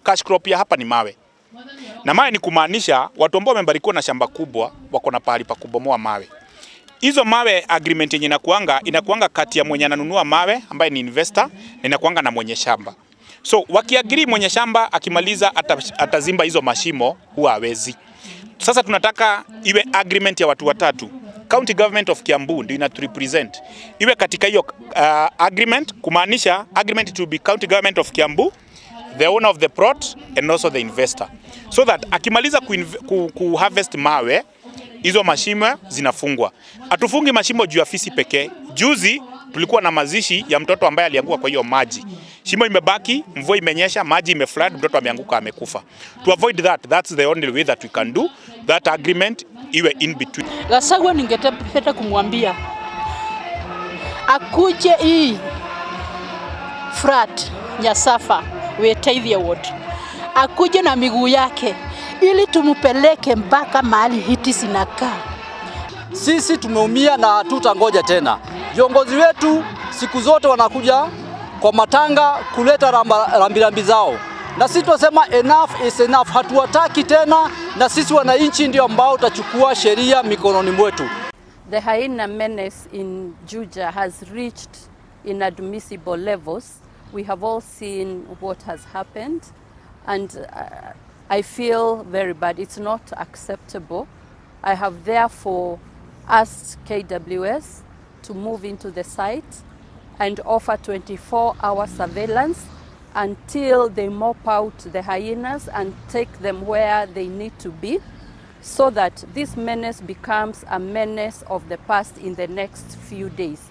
Cash crop ya hapa ni mawe. Na mawe ni kumaanisha watu ambao wamebarikiwa na shamba kubwa wako na pahali pa kubomoa mawe. Hizo mawe, agreement yenye inakuanga kati ya mwenye ananunua mawe ambaye ni investor na inakuanga na mwenye shamba. So wakiagree, mwenye shamba akimaliza atazimba hizo mashimo, huwa hawezi. Sasa tunataka iwe agreement ya watu watatu. County Government of Kiambu ndio inaturepresent. Iwe katika hiyo agreement, kumaanisha agreement to be County Government of Kiambu, the owner of the plot and also the investor. So that akimaliza ku harvest mawe, hizo mashimo zinafungwa. Hatufungi mashimo juu ya fisi pekee. Juzi tulikuwa na mazishi ya mtoto ambaye alianguka kwa hiyo maji. Shimo imebaki, mvua imenyesha, maji imeflood, mtoto ameanguka, amekufa. To avoid that, that's the only way that we can do that agreement iwe in between. Gachagua ningependa kumwambia akuje hii flat Nyasafa Witeithie Ward, akuje na miguu yake ili tumupeleke mpaka mahali hiti zinakaa. Sisi tumeumia na hatutangoja tena. Viongozi wetu siku zote wanakuja kwa matanga kuleta rambirambi zao, na sisi tunasema enough is enough, hatuwataki tena, na sisi wananchi ndio ambao tutachukua sheria mikononi mwetu. The hyena menace in Juja has reached inadmissible levels. We have all seen what has happened, and I feel very bad. It's not acceptable. I have therefore asked KWS to move into the site and offer 24-hour surveillance until they mop out the hyenas and take them where they need to be, so that this menace becomes a menace of the past in the next few days.